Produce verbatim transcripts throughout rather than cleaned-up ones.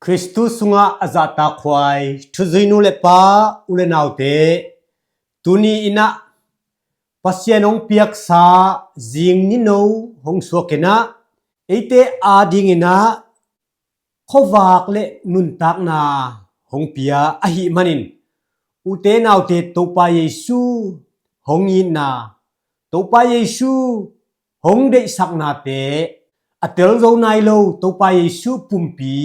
Khristu sungah a zahtakhuai thuzui nu le pa, u le naute, tuni in ah Pasian hong piaksa zing nino hong suak in ah eite ading in ah khuavak le nuntakna hong pia ahih manin, ute naute, Topa Jesu hong itna, Topa Jesu hong deihsaknate a tel zo nai lo, Topa Jesu pumpi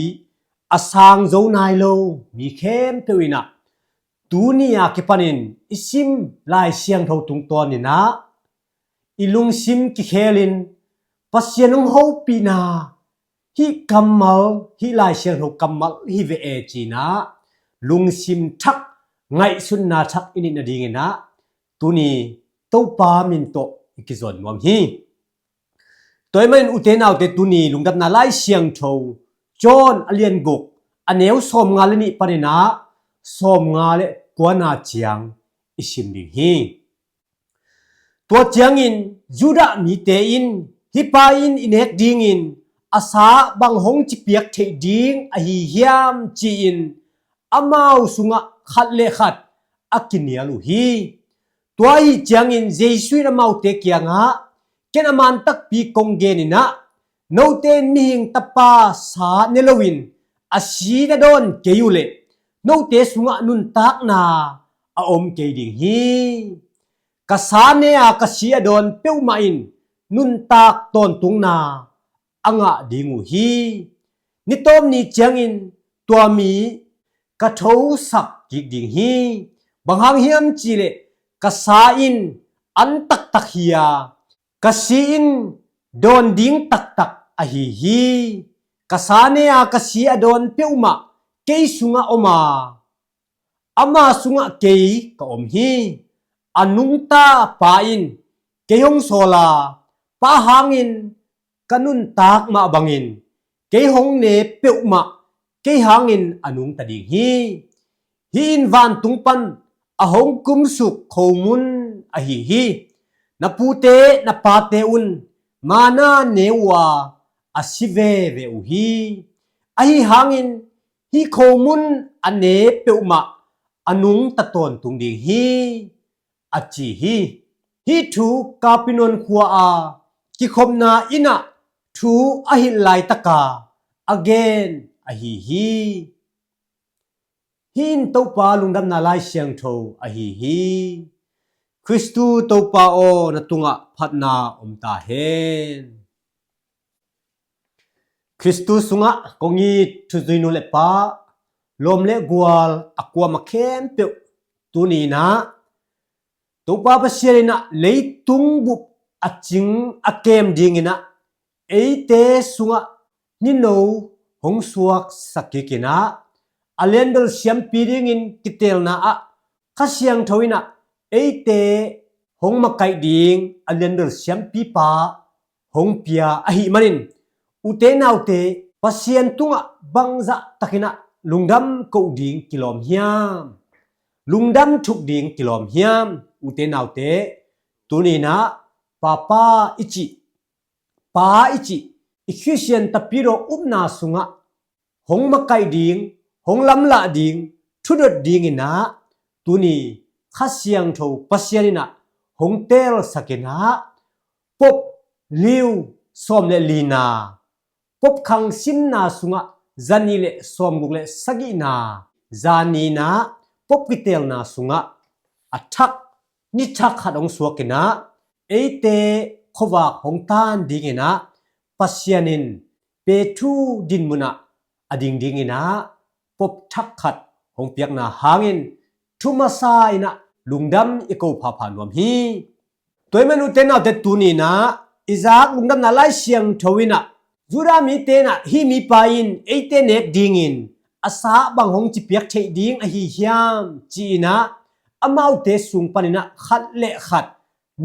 a sang zo nai lo mi khempeuh in ah tuni a kipanin i sim Lai Siangtho tungtawn in ah i lungsim kikhelin Pasian hong hopihna hih kammal, hih Lai Siangtho kammal hi ve e ci-in ah lungsim thak, ngaihsutna thak i neih nading in ah tuni Topa min tawh i kizawn nuam hi. Tua ahih manin ute naute, tuni Lungdamna Lai Siangtho John a lian guk, a neu sawmnga le nih panin ah sawmnga le kuana ciang i sim ding hi. Tua ciangin Judah mite in, "Hih pa in i nek dingin a sa bang hong cipiak theih ding ahi hiam?" ci-in amau sungah khat le khat a kinial uh hi. Tua ahih ciangin Jesu in amaute kiangah, "Ken a man takpi kong gen in ah, note in mihing tapa sa ne loin a si na dawn kei uh leh note sungah nuntakna a om kei ding hi. Ka sa ne a ka si a dawn peuhmah in nuntak tawntungna a ngah ding uh hi. Ni tawp ni ciangin tua mi ka thosak kik ding hi. Bang hang hiam cih leh ka sa in an taktak hi a, ka si in dawn ding taktak ahi hi. Ka sa ne a ka si a dawn peuhmah kei sungah om a, ama sungah kei ka om hi. A nungta Pa in kei hong sawl a, Pa hangin ka nuntak mah bangin kei hong ne peuhmah kei hangin a nungta ding hi. Hih in vantung pan a hong kumsuk khomun ahi hi. Na pute na pate un manna ne uh a, a si veve uh hi. Ahi hangin hih khomun a ne peuhmah a nungta tawntung ding hi," a ci hi. Hih thu Kapernaum khua-a kikhopna inn ah thu a hilh laitaka a gen ahi hi. Hih in Topa Lungdamna Lai Siangtho ahi hi. Khristu Topa aw, na tungah phatna om ta hen. Khristu sungah kong it thuzui nu le pa, lawm le gual a kuamah khempeuh, tuni in ah Topa Pasian in ah leitung bup a cing a kem dingin ah eite sungah nino hong suaksak kik in ah, a lianbel siampi dingin kiteelna ah Kha Siangtho in ah eite hong makaih ding a lianbel siampipa hong pia ahih manin, ute naute, Pasian tungah bangzah takin ah lungdam koh ding kilawm hiam? Lungdam thuk ding kilawm hiam? Ute naute, tuni in ah Papa i cih, Pa i cih i Khristian tapidaw upna sungah hong makaih ding, hong lamlah ding, thudot dingin ah tuni Kha Siangtho Pasian in ah hong teelsak in ah, Pope Leo sawm le lina, Pope khang simna sungah zanih le sawmguk le sagihna, zanih in ah Pope kiteelna sungah a thak, ni thak khat hong suak in ah eite khuavak hong tan dingin ah Pasian in Petru dinmun ah a ding dingin ah Pope thak khat hong piakna hangin thu masa in ah lungdam i ko phapha nuam hi. Tua ahih manin ute naute, tuni in ah i zak Lungdamna Lai Siangtho in ah Judah mite in ah hih mipa in eite nek dingin a sa bang hong cipiak theih ding ahi hiam ci-in ah amaute sung panin ah khat le khat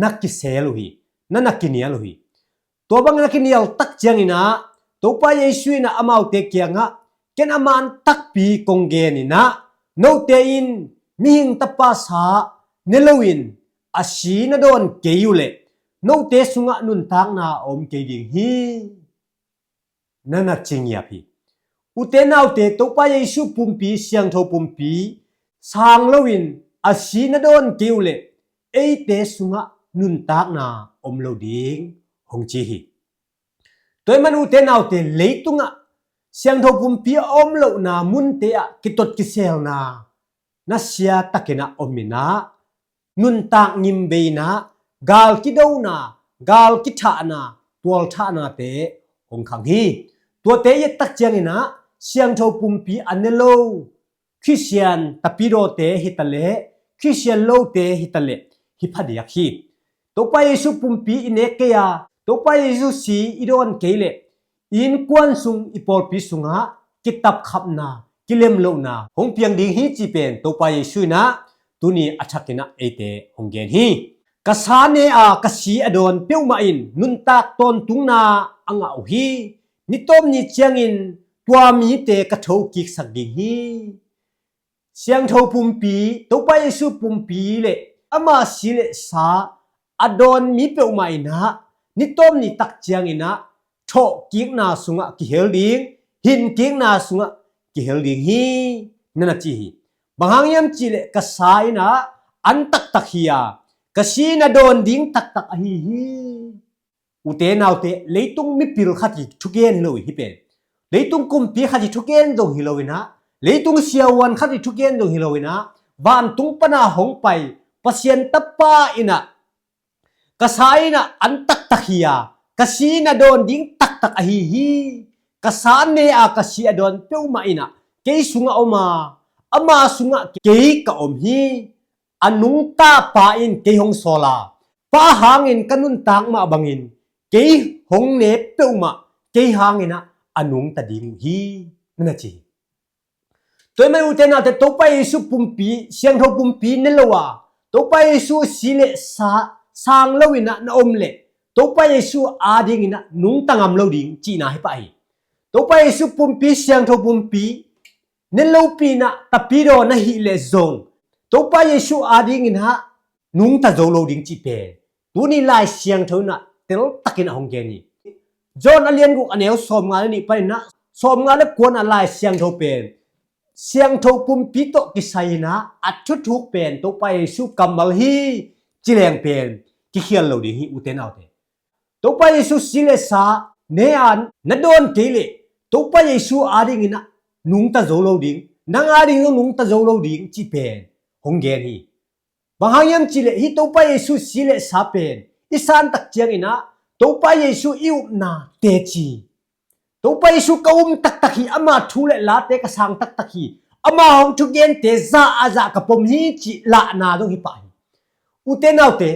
na kisel uh hi, na na kinial uh hi. Tua bangin a kinial tak ciangin ah Topa Jesu in ah amaute kiangah, "Ken a man takpi kong gen in ah, note in mihing tapa sa ne loin a si na dawn kei uh leh note sungah nuntakna a om kei ding hi," na na ci ngiap hi. Ute naute, Topa Jesu pumpi, siangtho pumpi sang loin a si na dawn kei uh leh eite sungah nuntakna om lo ding hong ci hi. Tua ahih man ute naute, leitungah siangtho pumpi a om lohna munte ah kitot kiselna nasia takin a om in ah, nuntak ngim bei in ah, gal kidona, gal kithahna, tualthahnate hong khang hi. Tuate i et tak ciangin ah, siangtho pumpi a ne lo Khristian tapidawte hi ta leh, Khristian lote hi ta leh, hi phadiak hi. Topa Jesu pumpi i nek kei a, Topa Jesu si i dawn kei leh, i innkuan sung, i pawlpi sungah kitapkhapna, kilemlohna hong piang ding hi cih pen Topa Jesu in ah tuni a thakin ah eite hong gen hi. Ka sa ne a, ka si a dawn peuhmah in nuntak tawntungna a ngah uh hi. Ni tawp ni ciangin tua mite ka thokiksak ding hi. Siangtho pumpi, Topa Jesu pumpi le ama si le sa a dawn mi peuhmah in ah, ni tawp ni tak ciangin ah, thawhkikna sungah kihel ding, hinkikna sungah kihel ding hi, na na ci hi. Bang hang hiam cih leh ka sa in ah an taktak hi a, ka si in a dawn ding taktak ahi hi. Ute naute, leitung mipil khat i thugen lo hi pen. Leitung kumpi khat i thugen zong hi lo in ah, leitung siavuan khat i thugen zong hi lo in ah, vantung pan a hong pai Pasian Tapa in ah, ka sa in ah an taktak hi a, ka si in a dawn ding taktak ahi hi. Ka sa ne a, ka si a dawn peuhmah in ah kei sungah om a, ama sungah kei ka om hi. A nungta Pa in kei hong sawl a, Pa hangin ka nuntak mah bangin kei hong ne peuhmah kei hangin ah a nungta ding uh hi, na na ci hi. Tua ahih man ute naute, Topa Jesu pumpi, siangtho pumpi ne lo a, Topa Jesu si le sa sang lo in ah na om leh, Topa Jesu adingin ah nungta ngam lo ding cihna hi pah hi. Topa Jesu pumpi, siangtho pumpi ne lopi in ah tapidaw na hih leh zong, Topa Jesu adingin ah nungta zo lo ding cih pen tuni Lai Siangtho in ah teltakin a hong gen hi. John a lian guk a neu sawmnga le nih panin ah sawmnga le kua in ah Lai Siangtho pen siangtho pumpi tawh kisai in ah a thuthuk pen Topa Jesu kammal hi ci leng pen kikhial lo ding hi, ute naute. Topa Jesu si le sa ne a na dawn kei leh Topa Jesu adingin ah nungta zo lo ding, nang ading zong nungta zo lo ding cih pen hong gen hi. Bang hang hiam cih leh hih Topa Jesu si le sa pen i san tak ciangin ah Topa Jesu i upna teci, Topa Jesu ka um taktak hi, ama thu le late ka sang taktak hi, ama hong thugente za a zah ka pom hi cih lahna dong hi pah hi. Ute naute,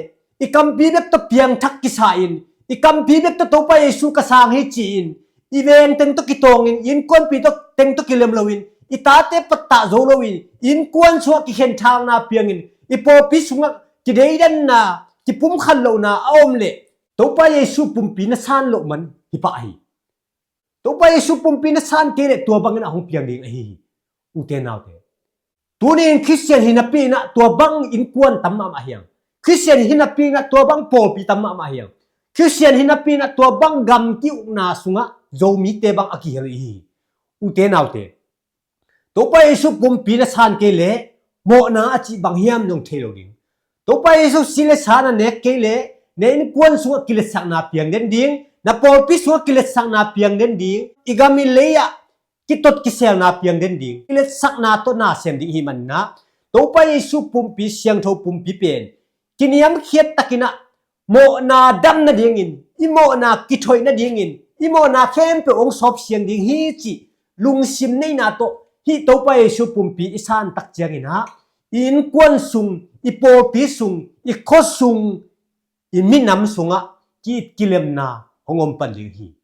i kampi bek tawh piangthak kisa in, i kampi bek tawh Topa Jesu ka sang hi ci-in, i veng teng tawh kitawngin, i innkuanpi tawh teng tawh kilem loin, i tate pattah zo loin, i innkuan sungah kikhenthakna piangin, i pawlpi sungah kideidanna, kipumkhat lohna a om leh Topa Jesu pumpi na san loh man hi pah hi. Topa Jesu pumpi na san kei leh tua bangin a hong piang ding ahi hi, ute naute. Tuni in Khristian hi napi in ah tua bang innkuan tam mahmah hi hang. Khristian hi napi in ah tua bang pawlpi tam mahmah hi hang. Khristian hi napi in ah tua bang gam ki-ukna sungah Zomite bang a kihel hi hi, ute naute. Topa Jesu pumpi na san kei leh mawhna a cih bang hiam nong thei lo ding. Topa Jesu si le sa na nek kei leh na innkuan sungah kiletsakna piang den ding, na pawlpi sungah kiletsakna piang den ding, i gam i lei ah kitot kiselna piang den ding, kiletsakna tawh na sem ding hi man in ah, Topa Jesu pumpi, siangtho pumpi pen kiniamkhiat takin ah mawhna dam nadingin, i mawhna kithoih nadingin, i mawhna khempeuh hong sawp siang ding hi cih lungsim neihna tawh hih Topa Jesu pumpi i san tak ciangin ah, i innkuan sung, i pawlpi sung, i khua sung, i minam sungah ki-it kilemna hong om pan ding hi.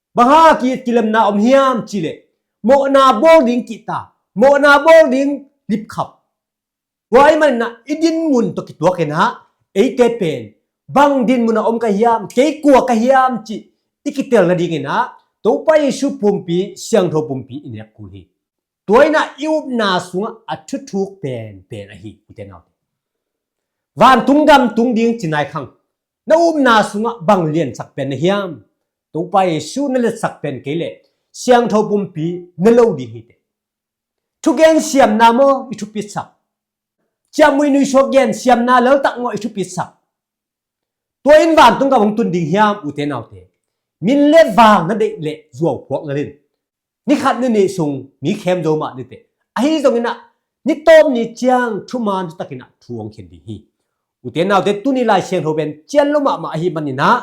Bang hang a ki-it kilemna om hiam cih leh, mawhna bawl ding kihta, mawhna bawl ding lipkhap. Tua ahih manin ah i dinmun tawh kituakin ah, eite pen bang dinmun ah om ka hiam, kei kua ka hiam cih i kitel nadingin ah Topa Jesu pumpi, siangtho pumpi i nek kul hi. Tua in ah i upna sungah a thuthuk penpen ahi, ute naute. Vantung gam tung ding ci nai khang, na upna sungah bang liansak pen na hiam? Topa Jesu na liansak pen kei leh, Siangtho pumpi ne lo ding hi teh. Thugen siamna maw i thupitsak? Ciahmuih nuisuak gen siamna laltak maw i thupitsak? Tua in vantung gam hong tun ding hiam, ute naute? Min le vang na deih leh zuauphuak lel in. Ni khat ni nih sung mi khem zo mah ni teh. Ahi zongin ah ni tawp ni ciang thuman thutakin ah thu hong khen ding hi. Ute naute, tuni Lai Siangtho pen cian lo mahmah ahih manin ah,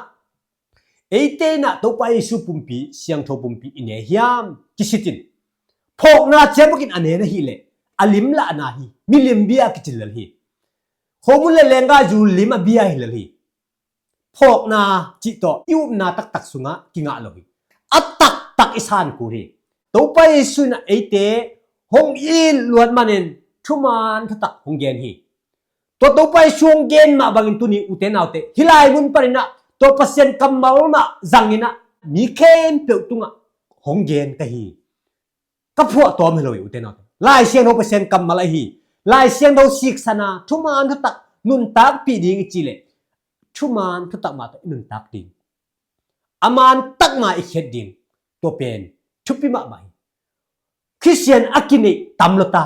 eite in ah Topa Jesu pumpi, siangtho pumpi i ne hiam kisitin, phawkna ciang bakin a ne na hih leh a lim lahna hi. Milim bia kicin lel hi. Khomun le lenggazu lim a bia hi lel hi. Phawkna cih tawh i upna taktak sungah kingah lo hi. A taktak i san kul hi. Topa Jesu in ah eite hong it luat manin thuman thutak hong gen hi. Tua Topa Jesu hong gen mah bangin tuni, ute naute, hih lai mun panin ah tua Pasian kammal mah zangin ah mi khempeuh tungah hong gen ka hi. Ka phuahtawm hi lo hi, ute naute. Lai Siangtho Pasian kammal ahi. Lai Siangtho siksana thuman thutak nuntakpih ding i cih leh thuman thutak mah tawh i nuntak ding, a man tak mah i khiat ding, tua pen thupi mahmah hi. Khristian a kineih tam lo ta.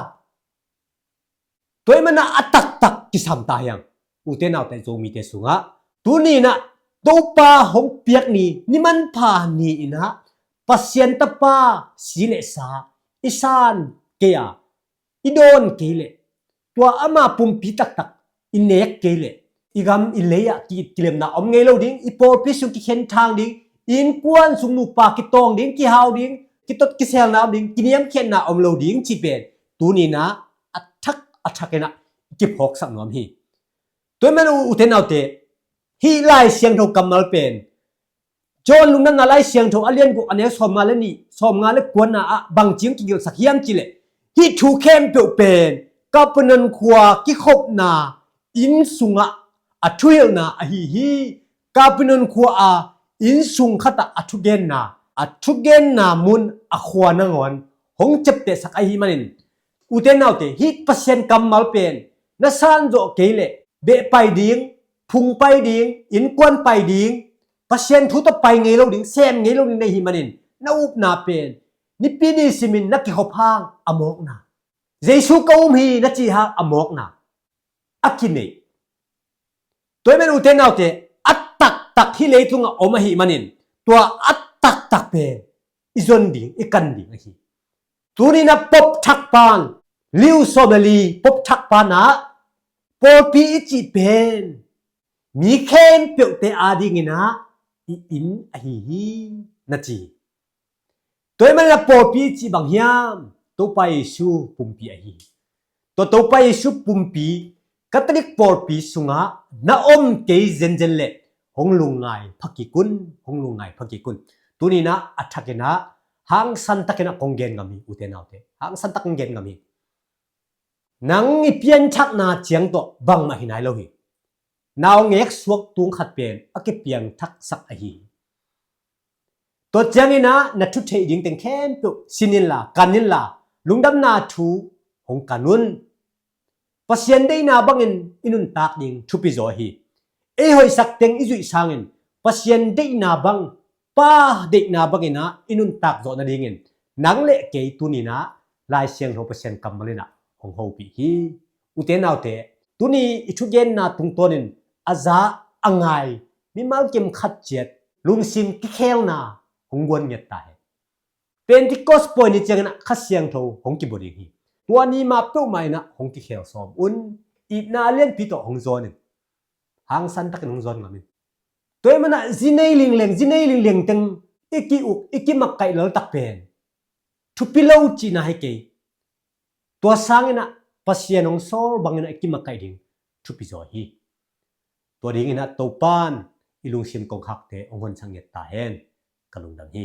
Tua ahih manin ah a taktak kisam ta hi hang, ute naute, Zomite sungah. Tuni in ah Topa hong piak ni, ni manpha ni in ah Pasian Tapa si le sa i san kei a, i dawn kei leh, tua ama pumpi taktak i nek kei leh, i gam i lei ah ki-it kilemna om ngei lo ding, i pawlpi sung kikhen thang ding, i innkuan sung nupa kitawng ding, kihau ding, kitot kiselna om ding, kiniamkhiatna om lo ding cih pen tuni in ah a thak a thak in ah kiphawksak nuam hi. Tua ahih manin, ute naute, hih Lai Siangtho kammal pen John Lungdamna Lai Siangtho a lian guk, a neu sawmnga le nih, sawmnga le kuana ah bangci hong kigelhsak hiam cih leh, hih thu khempeuh pen Kapernaum khua kikhopna inn sungah a thuhilhna ahi hi. Kapernaum khua a inn sung khatah a thugenna, a thugenna mun, a khua nangawn hong ciaptehsak ahih manin, ute naute, hih Pasian kammal pen na san zawh kei leh beh pai ding, phung pai ding, innkuan pai ding, Pasian thu tawh pai ngei lo ding, sem ngei lo ding na hih manin, na upna pen nipi ni simin na kikhop hang a mawkna, Jesu ka um hi na cih hang a mawkna a kineih. Tua ahih manin, ute naute, a taktak hih leitungah om ahih manin, tua a taktak pen i zon ding, i kan ding ahi. Tuni in ah Pope thakpa'n, Leo sawm le li Pope thakpa'n ah, pawlpi i cih pen mi khempeuhte adingin ah i inn ahi hi, na ci. Tua ahih manin ah pawlpi i cih bang hiam? Topa Jesu pumpi ahi hi. Tua Topa Jesu pumpi Catholic pawlpi sungah na om kei zenzen leh hong lungngai phakik un, hong lungngai phakik un. Tuni in ah a thakin ah hangsan takin ah kong gen ngam hi, ute naute. Hangsan takin gen ngam hi. Nang i pianthakna ciang tawh bangmah hi nai lo hi. Naungek suak tung khat pen a kipiangthaksak ahi hi. Tua ciangin ah na thu theih ding teng khempeuh sin inla, kan inla, lungdamna thu hong kan un. Pasian deihna bangin i nuntak ding thupi zaw hi. Ei hoihsak teng i zuih sangin Pasian deihna bang, Pa deihna bangin ah i nuntak zawh nadingin nang le kei tuni in ah Lai Siangtho Pasian kammal in ah hong hopih hi. Ute naute, tuni i thugenna tungtawnin a za a ngai mimal kim khat ciat lungsim kikhelna hong guan ngiat ta hen. Pentecost pawi ni ciangin ah Kha Siangtho hong kibua ding hi. Tua ni ma peuhmah in ah hong kikhel sawm un. Itna a lianpi tawh hong zawn in, hangsan takin hong zawn ngam in. Tua ahih manin ah zi nei lingleng, zi nei lingleng teng i ki-uk, i kimakaih laltak pen thupi lo cihna hi kei. Tua sangin ah Pasian hong sawl bangin ah i kimakaih ding thupi zaw hi. Tua dingin ah Topa'n i lungsim kongkhakte hong honsak ngiat ta hen. Ka lungdam hi.